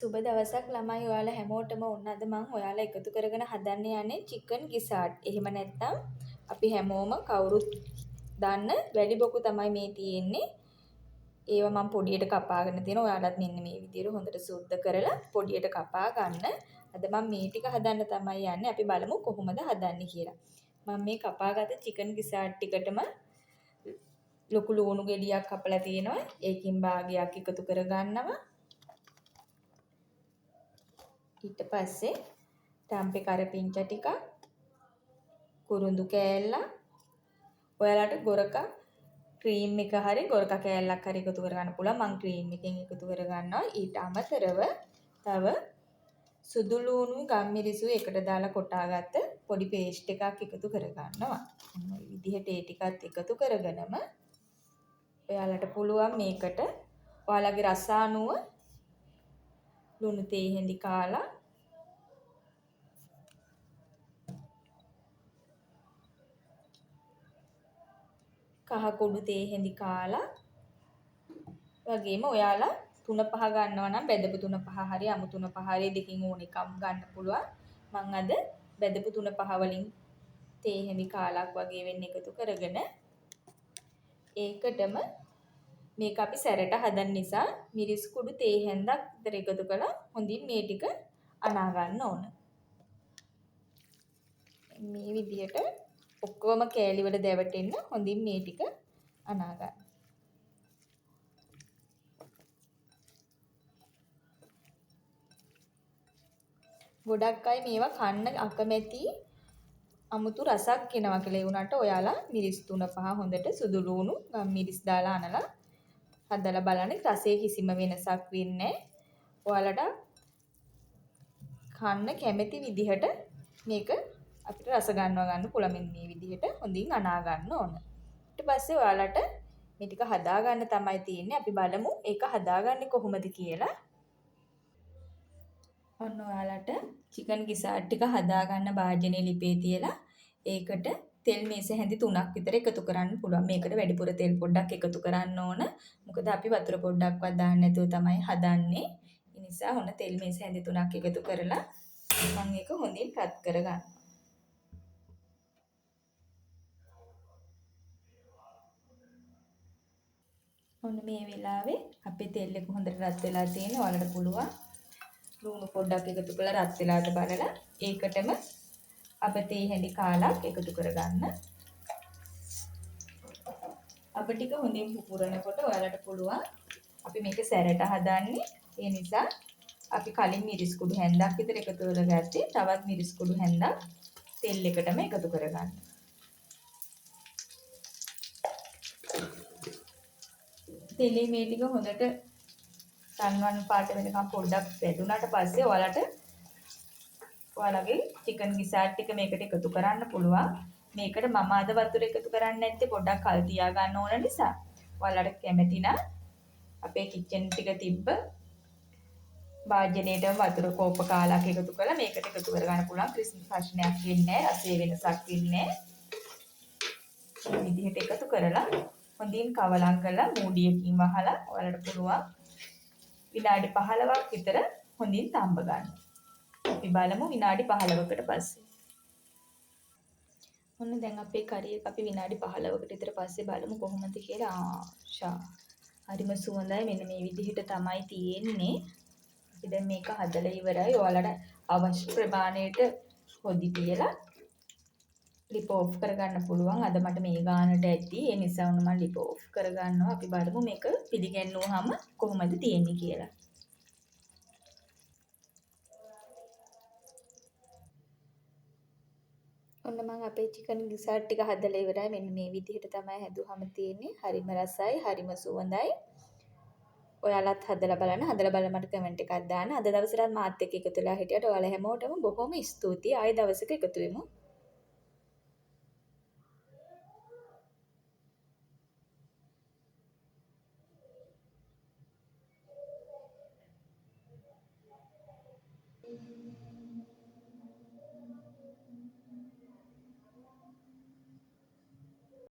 සුබ දවසක් ළමයි ඔයාලා හැමෝටම. ඔන්න අද මං ඔයාලා එකතු කරගෙන හදන්න යන්නේ චිකන් ගිසාඩ්. එහෙම නැත්නම් අපි හැමෝම කවුරුත් දන්න වැලි බොකු තමයි මේ තියෙන්නේ. ඒවා මං පොඩියට කපාගෙන තියෙනවා. ඔයාලත් මෙන්න මේ විදියට හොඳට සුද්ධ කරලා පොඩියට කපා ගන්න. අද මං මේ ටික හදන්න තමයි යන්නේ. අපි බලමු කොහොමද හදන්නේ කියලා. මං මේ කපාගත්ත චිකන් ගිසාඩ් ටිකටම ලොකු ලුණු ගෙඩියක් කපලා තියෙනවා. ඒකෙන් භාගයක් එකතු කරගන්නවා. ඊට පස්සේ ටම්පේ කරපිංචා ටිකක්, කුරුඳු කෑල්ලක්, ඔයාලට ගොරකා ක්‍රීම් එක හරි ගොරකා කෑල්ලක් හරි එකතු කරගන්න පුළුවන්. මං ක්‍රීම් එකෙන් එකතු කරගන්නවා. ඊට අමතරව තව සුදු ලුණු ගම්මිරිසුයි එකට දාලා කොටාගත්ත පොඩි පේස්ට් එකක් එකතු කරගන්නවා. ඔන්න ඔය විදිහට ඒ ටිකත් එකතු කරගෙනම ඔයාලට පුළුවන් මේකට ඔයාලගේ රස අනුව ලුණු තේ හැඳි කාලා කහ කුඩු තේ හැඳි කාලා වගේම ඔයාලා 3-5 ගන්නවා නම් බැදපු 3-5 හරි අමු 3-5 හරි දෙකකින් ඕන එකක් ගන්න පුළුවන්. මං අද බැදපු 3-5 වලින් තේ හැඳි කාලක් වගේ වෙන්න එකතු කරගෙන ඒකටම මේක අපි සැරට හදන නිසා මිරිස් කුඩු තේ හැන්දක් විතර එකතු කරලා හොඳින් මේ ටික අනා ගන්න ඕන. මේ විදිහට ඔක්කොම කෑලි වල දැවටෙන්න හොඳින් මේ ටික අනා ගන්න. ගොඩක් අය මේවා කන්න අකමැති අමුතු රසක් එනවා කියලා. ඒ වුණාට ඔයාලා මිරිස් 3-5 හොඳට සුදු ලුණු ගම් මිරිස් දාලා අනලා හදලා බලන්න. රසයේ කිසිම වෙනසක් වෙන්නේ නැහැ. ඔයාලට කන්න කැමති විදිහට මේක අපිට රස ගන්නවා ගන්න පුළුවන්. මෙන්න මේ විදිහට හොඳින් අනා ගන්න ඕන. ඊට පස්සේ ඔයාලට මේ ටික හදා ගන්න තමයි තියෙන්නේ. අපි බලමු ඒක හදාගන්නේ කොහොමද කියලා. ඔන්න ඔයාලට චිකන් ගිසාඩ් ටික හදාගන්න භාජනයේ ලිපේ තියලා ඒකට තෙල් මේස හැඳි 3ක් විතර එකතු කරන්න පුළුවන්. මේකට වැඩිපුර තෙල් පොඩ්ඩක් එකතු කරන්න ඕන. මොකද අපි වතුර පොඩ්ඩක්වත් දාන්න නැතුව තමයි හදන්නේ. ඒ නිසා ඔන්න තෙල් මේස හැඳි 3ක් එකතු කරලා මම ඒක හොඳින් රත් කරගන්නවා. ඔන්න මේ වෙලාවේ අපේ තෙල් එක හොඳට රත් වෙලා තියෙනවා. ඔයාලට පුළුවන් ලුණු පොඩ්ඩක් එකතු කරලා රත් වෙලාද බලලා ඒකටම අප තේ හැඳි කාලක් එකතු කරගන්න. අප ටික හොඳින් පුපුරනකොට ඔයාලට පුළුවන් අපි මේක සැරට හදන්නේ. ඒ නිසා අපි කලින් මිරිස් කුඩු හැන්දක් විතර එකතු කරගත්තේ. තවත් මිරිස් කුඩු හැන්දක් තෙල් එකටම එකතු කරගන්න. තෙලේ මේ ටික හොඳට රන්වන් පාට වෙනකම් පොඩ්ඩක් වැදුනට පස්සේ ඔයාලට ඔයාලගේ චිකන් ගිසාඩ් ටික මේකට එකතු කරන්න පුළුවන්. මේකට මම අද වතුර එකතු කරන්නේ නැත්තේ පොඩ්ඩක් කල් තියා ගන්න ඕන නිසා. ඔයාලට කැමති නම් අපේ කිචන් ටික තිබ්බ භාජනයටම වතුර කෝප කාලක් එකතු කරලා මේකට එකතු කරගන්න පුළුවන්. කිසිම ප්‍රශ්නයක් වෙන්නේ නැහැ, රසයේ වෙනසක් වෙන්නේ නැහැ. මේ විදිහට එකතු කරලා හොඳින් කවලම් කරලා මූඩියකින් වහලා ඔයාලට පුළුවන් විනාඩි 15ක් විතර හොඳින් තම්බ ගන්න. අපි බලමු විනාඩි 15කට පස්සේ. ඔන්න දැන් අපේ කරි එක අපි විනාඩි 15කට විතර පස්සේ බලමු කොහොමද කියලා. හරිම සුවඳයි. මෙන්න මේ විදිහට තමයි තියෙන්නේ. අපි දැන් මේක හදලා ඉවරයි. ඔයාලට අවශ්‍ය ප්‍රමාණයට හොදි තියලා ලිප ඔෆ් කරගන්න පුළුවන්. අද මට මේ ගානට ඇති. ඒ නිසා ඔන්න මම ලිප ඔෆ් කරගන්නවා. අපි බලමු මේක පිළිගැන්නුවාම කොහොමද තියෙන්නේ කියලා. ඔන්න මං අපේ චිකන් ගිසාඩ් ටික හදලා ඉවරයි. මෙන්න මේ විදිහට තමයි හැදුවම තියෙන්නේ. හරිම රසයි, හරිම සුවඳයි. ඔයාලත් හදලා බලන්න. හදලා බලලා මට කමෙන්ට් එකක් දාන්න. අද දවසටත් මාත් එක්ක එකතු වෙලා හිටියට ඔයාලා හැමෝටම බොහොම ස්තුතියි. ආයෙ දවසක එකතු වෙමු.